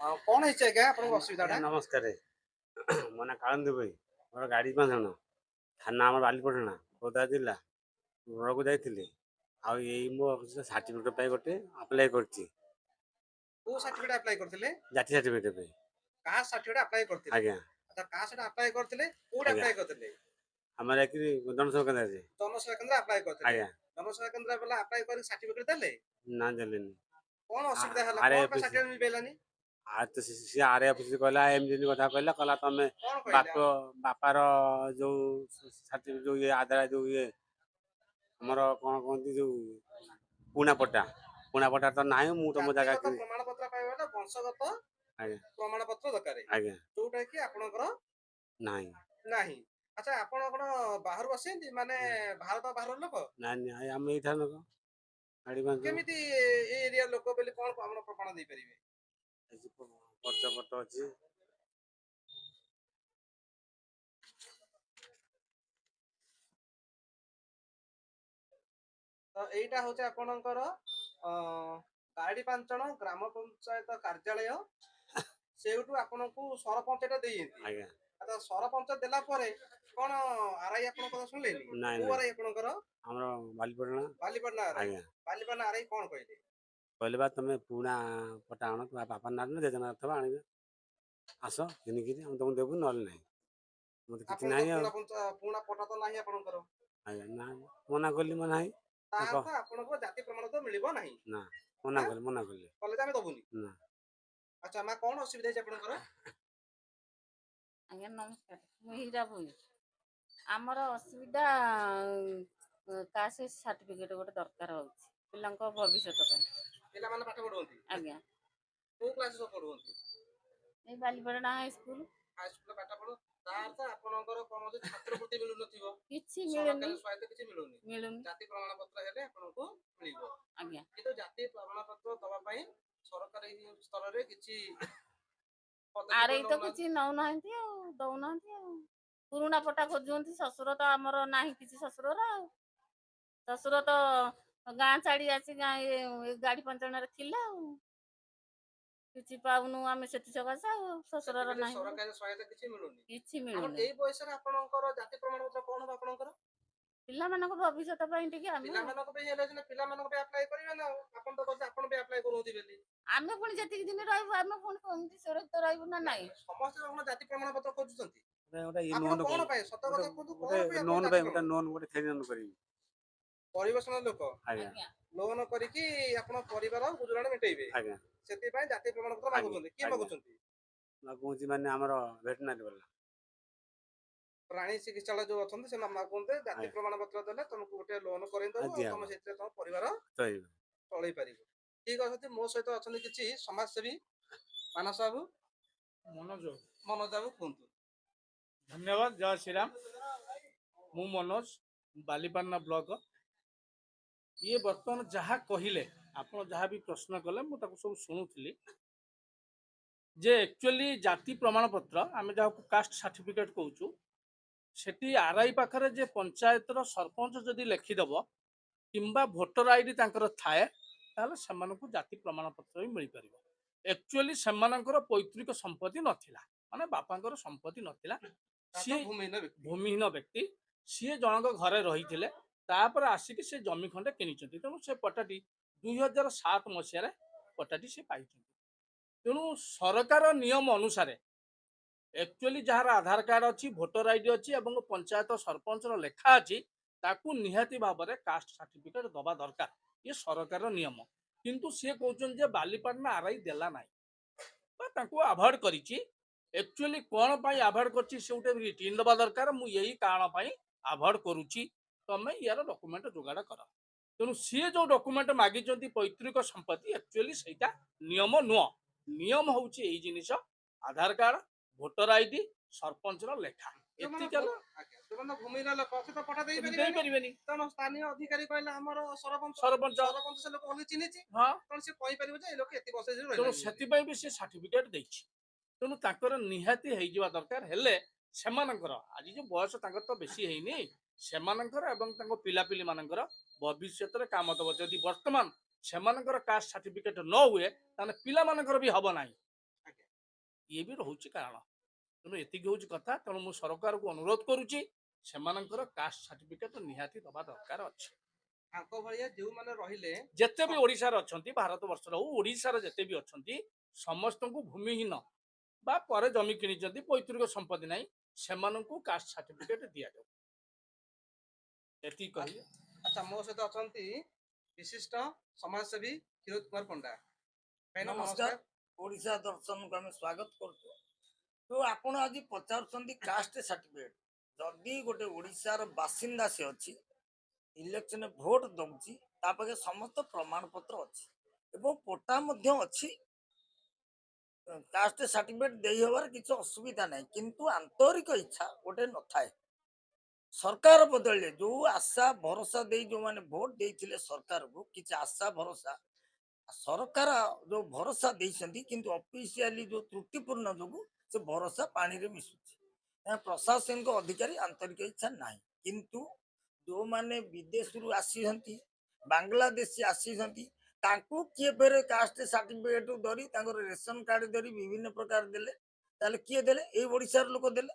କଣ ହେଇଛି ଆଜ୍ଞା ଆପଣଙ୍କ ଅସୁବିଧାଟା? ନମସ୍କାର, ମୋ ନାଁ କାଳନ୍ଦୀ ଭୋଇ, ମୋର ଗାଡ଼ି ବାନ୍ଧଣ, ଥାନା ଆମର ବାଲିପଟଣା, ଖୋର୍ଦ୍ଧା ଜିଲ୍ଲା। ଘରକୁ ଯାଇଥିଲି ଆଉ ଏଇ ମୋ ସାର୍ଟିଫିକେଟ୍ ପାଇଁ ଗୋଟେ ଆପ୍ଲାଏ କରିଛି। କୋଉ ସାର୍ଟିଫିକେଟ୍ ଆପ୍ଲାଏ କରିଥିଲେ? ଜାତି ସାର୍ଟିଫିକେଟ୍ ପାଇଁ। କାଷ୍ଟ ସାର୍ଟିଫିକେଟ୍ ଆପ୍ଲାଏ କରିଥିଲେ? ଆଜ୍ଞା। ଆଚ୍ଛା, କାଷ୍ଟ ସାର୍ଟିଫିକେଟ୍ ଆପ୍ଲାଏ କରିଥିଲେ, କୋଉଠି ଆଜ୍ଞା। ଆପ୍ଲାଏ କରିଥିଲେ? ଆମର ଯାଇକିରି ଜନସେବା କେନ୍ଦ୍ରରେ। ଜନସେବା କେନ୍ଦ୍ର ଆପ୍ଲାଏ କରିଥିଲେ? ଆଜ୍ଞା। ଜନସେବା କେନ୍ଦ୍ର ବାଲା ଆପ୍ଲାଏ କରି ସାର୍ଟିଫିକେଟ୍ ଦେଲେ? ନା, ଦେଲେନି। କଣ ଅସୁବିଧା ହେଲା? ଆରେ କଣ ପାଇଁ ଅଫିସ ସାର୍ଟିଫିକେଟ୍ ମିଳିପାରିଲାନି? ଆଉ ତ ସେ ଆର୍ ଅଫିସ କହିଲା, ଏମିତି ଏମିତି କଥା କହିଲା, କହିଲା ତମେ କଣ କହିଲା? ବାପ ବାପାର ଯୋଉ ସାର୍ଟିଫିକେଟ୍, ଯୋଉ ଇଏ ଆଧାର, ଯୋଉ ଇଏ ଆମର କଣ କୁହନ୍ତି, ଯୋଉ ପୁଣା ପଟା, ପୁଣା ପଟା ତ ନାହିଁ, ମୁଁ ତମ ଜାଗା ଜାତିଗତ ପ୍ରମାଣପତ୍ର ପାଇବା ବଂଶଗତ ଆଜ୍ଞା। ପ୍ରମାଣପତ୍ର ଦରକାର। ଆଜ୍ଞା। ଯୋଉଟା କି ଆପଣଙ୍କର ନାହିଁ। ନାହିଁ। ଆଚ୍ଛା, ଆପଣ କଣ ବାହାରୁ ଆସିଛନ୍ତି, ମାନେ ଭାରତ ବାହାର ଲୋକ? ନାଇଁ ନାଇଁ, ଆମେ ଏଇଠାର ଲୋକ, ଗାଡ଼ି ବାନ୍ଧୁ। କେମିତି ଏ ଏରିଆ ଲୋକ ବୋଲି କଣ ଆପଣ ପ୍ରମାଣ ଦେଇପାରିବେ? ପର୍ଚ ପଟ ଅଛି। ତ ଏଇଟା ହଉଛି ଆପଣଙ୍କର ଗାଡ଼ି ପାଞ୍ଚଣ ଗ୍ରାମ ପଞ୍ଚାୟତ କାର୍ଯ୍ୟାଳୟ। ସେଇଠୁ ଆପଣଙ୍କୁ ସରପଞ୍ଚ ଟା ଦେଇଛନ୍ତି? ଆଜ୍ଞା। ଆଚ୍ଛା, ସରପଞ୍ଚ ଦେଲା ପରେ କଣ ଆରଆଇ ଆପଣଙ୍କ କଥା ଶୁଣିଲେନି? ନାଇଁ। କୋଉ ନାଇଁ। ଆରଆଇ ଆପଣଙ୍କର? ଆମର ବାଲିପଟଣା। ବାଲିପାଟଣା ଆରଆଇ? ଆଜ୍ଞା। ବାଲିପାଟଣା ଆରଆଇ କଣ କହିଲେ? କହିଲେ ବା ତମେ ପୁରୁଣା ପଟା ଆଣ, ତୁମ ବାପା ନାଁ ଜେଜେ ନାଁ ଥିବ, ଆଣିବେ ଆସ ଘିନିକିରି, ଆମେ ତମକୁ ଦେବୁ, ନହେଲେ ନାହିଁ। ମୋତେ କିଛି ଆପଣଙ୍କ ନାହିଁ ଆଉ। ପୁରୁଣା ପଟା ତ ନାହିଁ ଆପଣଙ୍କର? ଆଜ୍ଞା, ନା, ମନା କଲି ମୋ ନାହିଁ। ତା କହ। ଅର୍ଥ ଆପଣଙ୍କୁ ଜାତି ପ୍ରମାଣ ତ ମିଳିବ ନାହିଁ। ନା, ମନା ଆଁ? କଲେ, ମନା କଲେ। କଲେ ଯେ ଆମେ ଦବୁନି। ନା। ଆଚ୍ଛା ମା, କଣ ଅସୁବିଧା ହେଇଛି ଆପଣଙ୍କର? ଆଜ୍ଞା ନମସ୍କାର, ମୁଁ ହୀରା ଭୋଇ। ଆମର ଅସୁବିଧା କାଷ୍ଟ ସାର୍ଟିଫିକେଟ ଗୋଟେ ଦରକାର ହେଉଛି ପିଲାଙ୍କ ଭବିଷ୍ୟତ ପାଇଁ। ପିଲାମାନେ ପାଠ ପଢୁଛନ୍ତି? ଆଜ୍ଞା। କୋଉ କ୍ଲାସ ସବୁ ପଢୁଛନ୍ତି? ଏଇ ବାଲିପାଟଣା ହାଇସ୍କୁଲ। ହାଇସ୍କୁଲରେ ପାଠ ପଢୁ, ତା ଅର୍ଥ ଆପଣଙ୍କର କୌଣସି ଛାତ୍ରବୃତ୍ତି ମିଳୁନଥିବ? କିଛି ମିଳୁନି। ସରକାରୀ ସହାୟତା କିଛି ମିଳୁନି? ମିଳୁନି। ଜାତି ପ୍ରମାଣ ପତ୍ର ହେଲେ ଆପଣଙ୍କୁ ମିଳିବ? ଆଜ୍ଞା। କିନ୍ତୁ ଜାତି ପ୍ରମାଣ ପତ୍ର ଦବା ପାଇଁ ସରକାରୀ ସ୍ତରରେ କିଛି ପଦକ୍ଷେପ ଆରଆଇ ତ ନଉନାହାନ୍ତି? କିଛି ନଉନାହାନ୍ତି ଆଉ ଦଉନାହାନ୍ତି, ଆଉ ପୁରୁଣା ପଟା ଖୋଜୁଛନ୍ତି। ଶ୍ୱଶୁର ତ ଆମର ନାହିଁ କିଛି, ଶ୍ୱଶୁରର ଆଉ ଶ୍ୱଶୁର ତ ଗାଁ ଛାଡି ଆସି ଗାଁ ଏ ଗାଡି ପଞ୍ଚଣାରେ ଥିଲା, ଆଉ କିଛି ପାଉନୁ ଆମେ ସେଥି ସକାଶେ, ଆଉ ଶ୍ୱଶୁରର ସେଥିପାଇଁ ନାହିଁ ବୋଲି। ସରକାରୀ ସହାୟତା କିଛି ମିଳୁନି? କିଛି ଆପଣ ମିଳୁନି। ଏଇ ବୟସରେ ଆପଣଙ୍କର ଜାତି ପ୍ରମାଣ ପତ୍ର କଣ ହବ ଆପଣଙ୍କର? ପିଲାମାନଙ୍କ ଭବିଷ୍ୟତ ପାଇଁ ଟିକେ ଆମେ ପିଲାମାନଙ୍କ ପାଇଁ ହେଲେ ସିନା ପିଲାମାନଙ୍କ ପାଇଁ ଆପ୍ଲାଏ କରିବେ ନା, ଆଉ ଆପଣ ତ କହୁଛନ୍ତି ଆପଣ ବି ଆପ୍ଲାଏ କରୁଛନ୍ତି ବୋଲି। ଆମେ ପୁଣି ଯେତିକି ଦିନ ରହିବୁ, ଆମେ ପୁଣି କେମିତି ସୁରକ୍ଷିତ ରହିବୁ ନା ନାଇଁ? ସମସ୍ତେ କଣ ଜାତି ପ୍ରମାଣ ପତ୍ର ଖୋଜୁଛନ୍ତି? ଗୋଟେ ଇଏ ଆପଣ ଲୋନ୍ କଣ ପାଇଁ, ସତ କଥା କୁହନ୍ତୁ, କଣ ଗୋଟେ ପାଇଁ ଆପଣ ଲୋନ୍ ଜାତି ପାଇଁ ଗୋଟେ ପ୍ରମାଣ? ଲୋନ୍ ଗୋଟେ ଥେରି ଲୋନ୍ କରିବି। ପରିବେଷଣ ଲୋକ? ଆଜ୍ଞା। ଆଜ୍ଞା। ଲୋନ କରିକି ଆପଣ ପରିବାର ଗୁଜୁରାଣ ମେଣ୍ଟେଇବେ? ଆଜ୍ଞା। ସେଥିପାଇଁ ଜାତି ପ୍ରମାଣ ପତ୍ର ଆଜ୍ଞା, ମାଗୁଛନ୍ତି? କିଏ ଆଜ୍ଞା। ମାଗୁଛନ୍ତି? ମାଗୁଛି ମାନେ ଆମର ଭେଟେନାରୀ ବାଲା। ପ୍ରାଣୀ ଚିକିତ୍ସାଳୟ ଯୋଉ ଅଛନ୍ତି, ସେମାନେ ମାଗୁଛନ୍ତି ଜାତି ଆଜ୍ଞା। ପ୍ରମାଣ ପତ୍ର ଦେଲେ ତମକୁ ଗୋଟେ ଲୋନ କରେଇଦବୁ ଆଉ ଦିଆହବ। ତମେ ସେଥିରେ ତମ ପରିବାର ଚଳିବ। ଚଳେଇ ପାରିବ। ଠିକ ଅଛନ୍ତି, ମୋ ସହିତ ଅଛନ୍ତି କିଛି ସମାଜସେବୀ। ମାନସ ବାବୁ। ମନୋଜ। ମନୋଜ ବାବୁ, କୁହନ୍ତୁ। ଧନ୍ୟବାଦ, ଜୟ ଶ୍ରୀରାମ। ମୁଁ ମନୋଜ, ବାଲିପାଟଣା ବ୍ଲକ। ଇଏ ବର୍ତ୍ତମାନ ଯାହା କହିଲେ, ଆପଣ ଯାହା ବି ପ୍ରଶ୍ନ କଲେ, ମୁଁ ତାକୁ ସବୁ ଶୁଣୁଥିଲି ଯେ ଆକ୍ଚୁଆଲି ଜାତି ପ୍ରମାଣପତ୍ର, ଆମେ ଯାହାକୁ କାଷ୍ଟ ସାର୍ଟିଫିକେଟ କହୁଛୁ, ସେଠି ଆର୍ I ପାଖରେ ଯେ ପଞ୍ଚାୟତର ସରପଞ୍ଚ ଯଦି ଲେଖିଦେବ କିମ୍ବା ଭୋଟର I D ତାଙ୍କର ଥାଏ, ତାହେଲେ ସେମାନଙ୍କୁ ଜାତି ପ୍ରମାଣପତ୍ର ବି ମିଳିପାରିବ। ଆକ୍ଚୁଆଲି ସେମାନଙ୍କର ପୈତୃକ ସମ୍ପତ୍ତି ନଥିଲା, ମାନେ ବାପାଙ୍କର ସମ୍ପତ୍ତି ନଥିଲା। ସିଏ ଭୂମିହୀନ ବ୍ୟକ୍ତି। ଭୂମିହୀନ ବ୍ୟକ୍ତି। ସିଏ ଜଣଙ୍କ ଘରେ ରହିଥିଲେ, ତାପରେ ଆସିକି ସେ ଜମି ଖଣ୍ଡେ କିଣିଛନ୍ତି। ତେଣୁ ସେ ପଟ୍ଟାଟି 2007 ମସିହାରେ ପଟ୍ଟାଟି ସେ ପାଇଛନ୍ତି। ତେଣୁ ସରକାର ନିୟମ ଅନୁସାରେ ଆକ୍ଚୁଆଲି ଯାହାର ଆଧାର କାର୍ଡ ଅଛି, ଭୋଟର I D ଅଛି ଏବଂ ପଞ୍ଚାୟତ ସରପଞ୍ଚର ଲେଖା ଅଛି, ତାକୁ ନିହାତି ଭାବରେ କାଷ୍ଟ ସାର୍ଟିଫିକେଟ ଦେବା ଦରକାର। ଇଏ ସରକାରର ନିୟମ। କିନ୍ତୁ ସିଏ କହୁଛନ୍ତି ଯେ ବାଲିପାଟଣା ଆର୍ I ଦେଲା ନାହିଁ ବା ତାଙ୍କୁ ଆଭଏଡ କରିଛି। ଆକ୍ଚୁଆଲି କ'ଣ ପାଇଁ ଆଭଏଡ କରିଛି, ସେ ଗୋଟେ ରିଟିନ୍ ଦେବା ଦରକାର, ମୁଁ ଏଇ କାରଣ ପାଇଁ ଆଭଏଡ କରୁଛି, ତମେ ୟାର ଡକୁମେଣ୍ଟ ଯୋଗାଡ଼ କର। ତେଣୁ ସିଏ ଯୋଉ ଡକୁମେଣ୍ଟ ମାଗିଛନ୍ତି ପୈତୃକ ସମ୍ପତ୍ତି, ଆକ୍ଚୁଆଲି ସେଇଟା ନିୟମ ନୁହଁ। ନିୟମ ହଉଛି ଏଇ ଜିନିଷ, ଆଧାର କାର୍ଡ, ଭୋଟର I D, ସରପଞ୍ଚର ଲେଖା, ଏତିକି ହେଲା। ଆଜ୍ଞା, ଯୋଉମାନେ ଭୂମିହୀନ ଲୋକ ସେ ତ ପଟା ଦେଇପାରିବେନି। ଦେଇପାରିବେନି। ତେଣୁ ସ୍ଥାନୀୟ ଅଧିକାରୀ କହିଲେ ଆମର ସରପଞ୍ଚ ସରପଞ୍ଚ। ସରପଞ୍ଚ ସେ ଲୋକ ଭଲ ଚିହ୍ନିଛି। ତେଣୁ ସେ କହିପାରିବ ଯେ ଏ ଲୋକ ଏତେ ବର୍ଷ ତେଣୁ ରହିଲାଣି। ସେଥିପାଇଁ ବି ସେ ସାର୍ଟିଫିକେଟ ଦେଇଛି। ତେଣୁ ତାଙ୍କର ନିହାତି ହେଇଯିବା ଦରକାର। ହେଲେ ସେମାନଙ୍କର ଆଜି ଯୋଉ ବୟସ ତାଙ୍କର ତ ବେଶୀ ହେଇନି, ସେମାନଙ୍କର ଏବଂ ତାଙ୍କ ପିଲାପିଲି ମାନଙ୍କର ଭବିଷ୍ୟତରେ କାମ ଦବ। ଯଦି ବର୍ତ୍ତମାନ ସେମାନଙ୍କର କାଷ୍ଟ ସାର୍ଟିଫିକେଟ ନ ହୁଏ, ତାହେଲେ ପିଲାମାନଙ୍କର ବି ହବ ନାହିଁ। ଇଏ ବି ରହୁଛି କାରଣ। ତେଣୁ ଏତିକି ହେଉଛି କଥା। ତେଣୁ ମୁଁ ସରକାରକୁ ଅନୁରୋଧ କରୁଛି, ସେମାନଙ୍କର କାଷ୍ଟ ସାର୍ଟିଫିକେଟ ନିହାତି ଦେବା ଦରକାର ଅଛି। ତାଙ୍କ ଭଳିଆ ଯେଉଁମାନେ ରହିଲେ, ଯେତେ ବି ଓଡ଼ିଶାରେ ଅଛନ୍ତି, ଭାରତ ବର୍ଷର ହଉ ଓଡ଼ିଶାର ଯେତେ ବି ଅଛନ୍ତି, ସମସ୍ତଙ୍କୁ ଭୂମିହୀନ ବା ପରେ ଜମି କିଣିଛନ୍ତି, ପୈତୃକ ସମ୍ପତ୍ତି ନାହିଁ, ସେମାନଙ୍କୁ କାଷ୍ଟ ସାର୍ଟିଫିକେଟ ଦିଆଯାଉ, ଏତିକି କହିବି। ଆଚ୍ଛା, ମୋ ସହିତ ଅଛନ୍ତି ବିଶିଷ୍ଟ ସମାଜସେବୀ କ୍ଷୀରୋଦ କୁମାର ପଣ୍ଡା। ଭାଇନା, ନମସ୍କାର। ଓଡ଼ିଶା ଦର୍ଶନକୁ ଆମେ ସ୍ୱାଗତ କରୁଛୁ। ତ ଆପଣ ଆଜି ପଚାରୁଛନ୍ତି କାଷ୍ଟ ସାର୍ଟିଫିକେଟ। ଯଦି ଗୋଟେ ଓଡ଼ିଶାର ବାସିନ୍ଦା ସେ ଅଛି, ଇଲେକ୍ସନରେ ଭୋଟ ଦଉଛି, ତା ପାଖେ ସମସ୍ତ ପ୍ରମାଣପତ୍ର ଅଛି ଏବଂ ପଟ୍ଟା ମଧ୍ୟ ଅଛି, କାଷ୍ଟ ସାର୍ଟିଫିକେଟ ଦେଇ ହେବାର କିଛି ଅସୁବିଧା ନାହିଁ। କିନ୍ତୁ ଆନ୍ତରିକ ଇଚ୍ଛା ଗୋଟେ ନଥାଏ। ସରକାର ବଦଳିଲେ ଯୋଉ ଆଶା ଭରସା ଦେଇ ଯୋଉମାନେ ଭୋଟ ଦେଇଥିଲେ ସରକାରକୁ, କିଛି ଆଶା ଭରସା, ସରକାର ଯୋଉ ଭରସା ଦେଇଛନ୍ତି, କିନ୍ତୁ ଅଫିସିଆଲି ଯୋଉ ତ୍ରୁଟିପୂର୍ଣ୍ଣ ଯୋଗୁ ସେ ଭରସା ପାଣିରେ ମିଶୁଛି। ଏହା ପ୍ରଶାସନିକ ଅଧିକାରୀ ଆନ୍ତରିକ ଇଚ୍ଛା ନାହିଁ। କିନ୍ତୁ ଯୋଉମାନେ ବିଦେଶରୁ ଆସିଛନ୍ତି, ବାଂଲାଦେଶୀ ଆସିଛନ୍ତି, ତାଙ୍କୁ କିଏ ଫେରେ କାଷ୍ଟ ସାର୍ଟିଫିକେଟ ଧରି, ତାଙ୍କର ରେସନ କାର୍ଡ ଧରି ବିଭିନ୍ନ ପ୍ରକାର ଦେଲେ। ତାହେଲେ କିଏ ଦେଲେ? ଏଇ ଓଡ଼ିଶାର ଲୋକ ଦେଲେ।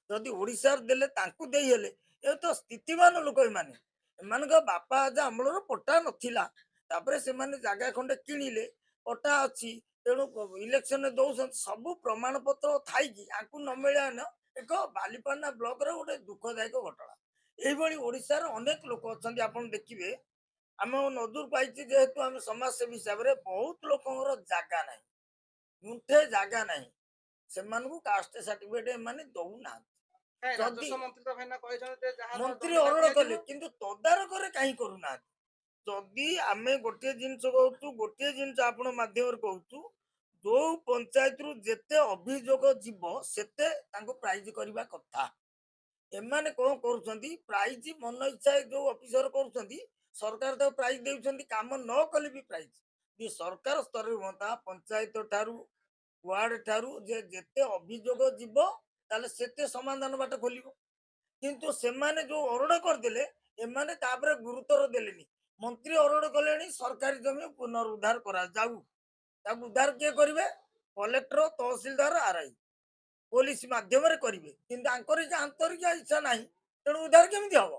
ଯଦି ଓଡ଼ିଶାର ଦେଲେ, ତାଙ୍କୁ ଦେଇ ହେଲେ, ଏ ତ ସ୍ଥିତିବାନ ଲୋକ ଏମାନେ। ଏମାନଙ୍କ ବାପା ଅଜା ଅମଳର ପଟ୍ଟା ନଥିଲା, ତାପରେ ସେମାନେ ଜାଗା ଖଣ୍ଡେ କିଣିଲେ, ପଟ୍ଟା ଅଛି, ତେଣୁ ଇଲେକ୍ସନରେ ଦଉଛନ୍ତି। ସବୁ ପ୍ରମାଣ ପତ୍ର ଥାଇକି ଆଙ୍କୁ ନ ମିଳିବା ଏକ ବାଲିପାଟଣା ବ୍ଲକର ଗୋଟେ ଦୁଃଖଦାୟକ ଘଟଣା। ଏଇଭଳି ଓଡ଼ିଶାର ଅନେକ ଲୋକ ଅଛନ୍ତି। ଆପଣ ଦେଖିବେ, ଆମ ନଜର ପାଇଛି, ଯେହେତୁ ଆମେ ସମାଜସେବୀ ହିସାବରେ, ବହୁତ ଲୋକଙ୍କର ଜାଗା ନାହିଁ, ଗୁଣ୍ଠେ ଜାଗା ନାହିଁ, ସେମାନଙ୍କୁ କାଷ୍ଟ ସାର୍ଟିଫିକେଟ ଏମାନେ ଦଉନାହାନ୍ତି। କାଇଁ ଯଦି ରାଜସ୍ୱ ମନ୍ତ୍ରୀ ତ ଭାଇନା କହିଛନ୍ତି ଯେ ଯାହାର ମନ୍ତ୍ରୀ ଜମି ଅରଳ କଲେ ଦିଆଯିବ। କିନ୍ତୁ ତଦାରଖରେ କାହିଁ କରୁନାହାନ୍ତି? ଯଦି ଆମେ ଗୋଟିଏ ଜିନିଷ କହୁଛୁ, ଗୋଟିଏ ଜିନିଷ ଆପଣ ମାଧ୍ୟମରେ କହୁଛୁ, ଯୋଉ ପଞ୍ଚାୟତରୁ ଯେତେ ଅଭିଯୋଗ ଯିବ ସେତେ ତାଙ୍କୁ ପ୍ରାଇଜ କରିବା କଥା। ଏମାନେ କଣ କରୁଛନ୍ତି? ପ୍ରାଇଜ ମନ ଇଚ୍ଛା ଯୋଉ ଅଫିସର କରୁଛନ୍ତି, ସରକାର ତାକୁ ପ୍ରାଇଜ ଦେଉଛନ୍ତି, କାମ ନ କଲେ ବି ପ୍ରାଇଜ। ଯଦି ସରକାର ସ୍ତରରେ ହୁଅନ୍ତା, ପଞ୍ଚାୟତ ଠାରୁ ୱାର୍ଡ ଠାରୁ ଯେ ଯେତେ ଅଭିଯୋଗ ଯିବ ତାହେଲେ ସେତେ ସମାଧାନ ବାଟ ଖୋଲିବ। କିନ୍ତୁ ସେମାନେ ଯୋଉ ଅରଡ଼ କରିଦେଲେ, ଏମାନେ ତାପରେ ଗୁରୁତର ଦେଲେନି। ମନ୍ତ୍ରୀ ଅରଡ଼ କଲେଣି ସରକାରୀ ଜମି ପୁନରୁଦ୍ଧାର କରାଯାଉ। ତାକୁ ଉଦ୍ଧାର କିଏ କରିବେ? କଲେକ୍ଟର, ତହସିଲଦାର, ଆରଆଇ, ପୋଲିସ ମାଧ୍ୟମରେ କରିବେ। କିନ୍ତୁ ତାଙ୍କର ଯେ ଆନ୍ତରିକ ଇଚ୍ଛା ନାହିଁ, ତେଣୁ ଉଦ୍ଧାର କେମିତି ହବ?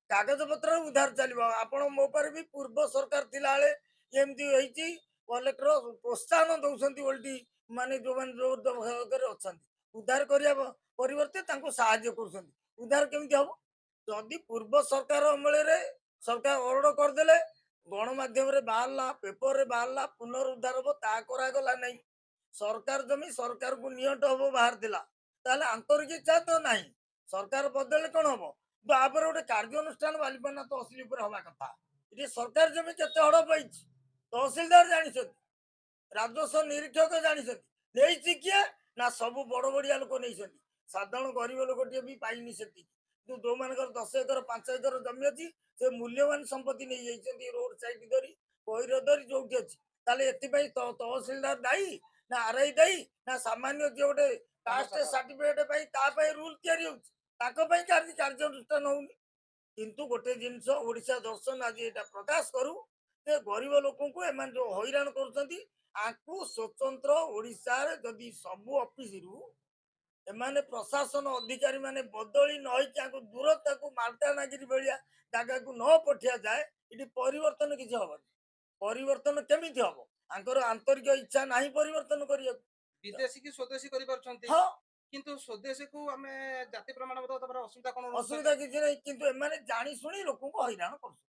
କାଗଜ ପତ୍ରରେ ଉଦ୍ଧାର ଚାଲିବ। ଆପଣ ମୋ ପାରେ ବି ପୂର୍ବ ସରକାର ଥିଲାବେଳେ ଏମିତି ହେଇଛି। କଲେକ୍ଟର ପ୍ରୋତ୍ସାହନ ଦଉଛନ୍ତି ଓଲଟି, ମାନେ ଯୋଉମାନେ ଯୋଉ ଅଛନ୍ତି, ଉଦ୍ଧାର କରିବା ପରିବର୍ତ୍ତେ ତାଙ୍କୁ ସାହାଯ୍ୟ କରୁଛନ୍ତି। ଉଦ୍ଧାର କେମିତି ହବ? ଯଦି ପୂର୍ବ ସରକାର ଅମଳରେ ସରକାର ଅରଡ଼ କରିଦେଲେ, ଗଣମାଧ୍ୟମରେ ବାହାରିଲା, ପେପରରେ ବାହାରିଲା, ପୁନରୁଦ୍ଧାର ହବ, ତାହା କରାଗଲା ନାହିଁ। ସରକାର ଜମି ସରକାରକୁ ନିଅଣ୍ଟ ହବ ବାହାରିଥିଲା। ତାହେଲେ ଆନ୍ତରିକ ଇଚ୍ଛା ତ ନାହିଁ। ସରକାର ବଦଳିଲେ କଣ ହବ? ତାପରେ ଗୋଟେ କାର୍ଯ୍ୟାନୁଷ୍ଠାନ ବାଲିପାଟଣା ତହସିଲ ଉପରେ ହବା କଥା। ଏଠି ସରକାର ଜମି କେତେ ହଡପ ହେଇଛି ତହସିଲଦାର ଜାଣିଛନ୍ତି, ରାଜସ୍ୱ ନିରୀକ୍ଷକ ଜାଣିଛନ୍ତି। ନେଇଛି କିଏ? ନା ସବୁ ବଡ ବଡିଆ ଲୋକ ନେଇଛନ୍ତି, ସାଧାରଣ ଗରିବ ଲୋକଟିଏ ବି ପାଇନି ସେତିକି। କିନ୍ତୁ ଯୋଉମାନଙ୍କର 10 ଏକର 5 ଏକର ଜମି ଅଛି, ସେ ମୂଲ୍ୟବାନ ସମ୍ପତ୍ତି ନେଇଯାଇଛନ୍ତି, ରୋଡ ସାଇଡ ଧରି, ପଇର ଧରି ଯୋଉଠି ଅଛି। ତାହେଲେ ଏଥିପାଇଁ ତହସିଲଦାର ଦାୟୀ ନା ଆରଆଇ ଦାୟୀ ନା ସାମାନ୍ୟ ଯିଏ ଗୋଟେ କାଷ୍ଟ ସାର୍ଟିଫିକେଟ ପାଇଁ ତା ପାଇଁ ରୁଲ ତିଆରି ହଉଛି, ତାଙ୍କ ପାଇଁ କାର୍ଯ୍ୟାନୁଷ୍ଠାନ ହଉନି? କିନ୍ତୁ ଗୋଟେ ଜିନିଷ ଓଡ଼ିଶା ଦର୍ଶନ ଆଜି ଏଇଟା ପ୍ରକାଶ କରୁ ଯେ ଗରିବ ଲୋକଙ୍କୁ ଏମାନେ ଯୋଉ ହଇରାଣ କରୁଛନ୍ତି, ଆଙ୍କୁ ସ୍ୱତନ୍ତ୍ର ଓଡ଼ିଶାରେ ଯଦି ସବୁ ଅଫିସରୁ ଏମାନେ ପ୍ରଶାସନ ଅଧିକାରୀ ମାନେ ବଦଳି ନ ହେଇକି ଆଙ୍କୁ ଦୂର ତାକୁ ମାଲକାନଗିରି ଭଳିଆ ଜାଗାକୁ ନ ପଠିଆ ଯାଏ, ଏଠି ପରିବର୍ତ୍ତନ କିଛି ହବନି। ପରିବର୍ତ୍ତନ କେମିତି ହବ? ଆଙ୍କର ଆନ୍ତରିକ ଇଚ୍ଛା ନାହିଁ ପରିବର୍ତ୍ତନ କରିବାକୁ। ବିଦେଶୀ କି ସ୍ୱଦେଶୀ କରିପାରୁଛନ୍ତି। ହଁ। କିନ୍ତୁ ସ୍ୱଦେଶୀକୁ ଆମେ ଜାତି ପ୍ରମାଣ ପତ୍ର ଦେବାର ଅସୁବିଧା କଣ ରହୁଛି? ଅସୁବିଧା କିଛି ନାହିଁ, କିନ୍ତୁ ଏମାନେ ଜାଣି ଶୁଣି ଲୋକଙ୍କୁ ହଇରାଣ କରୁଛନ୍ତି।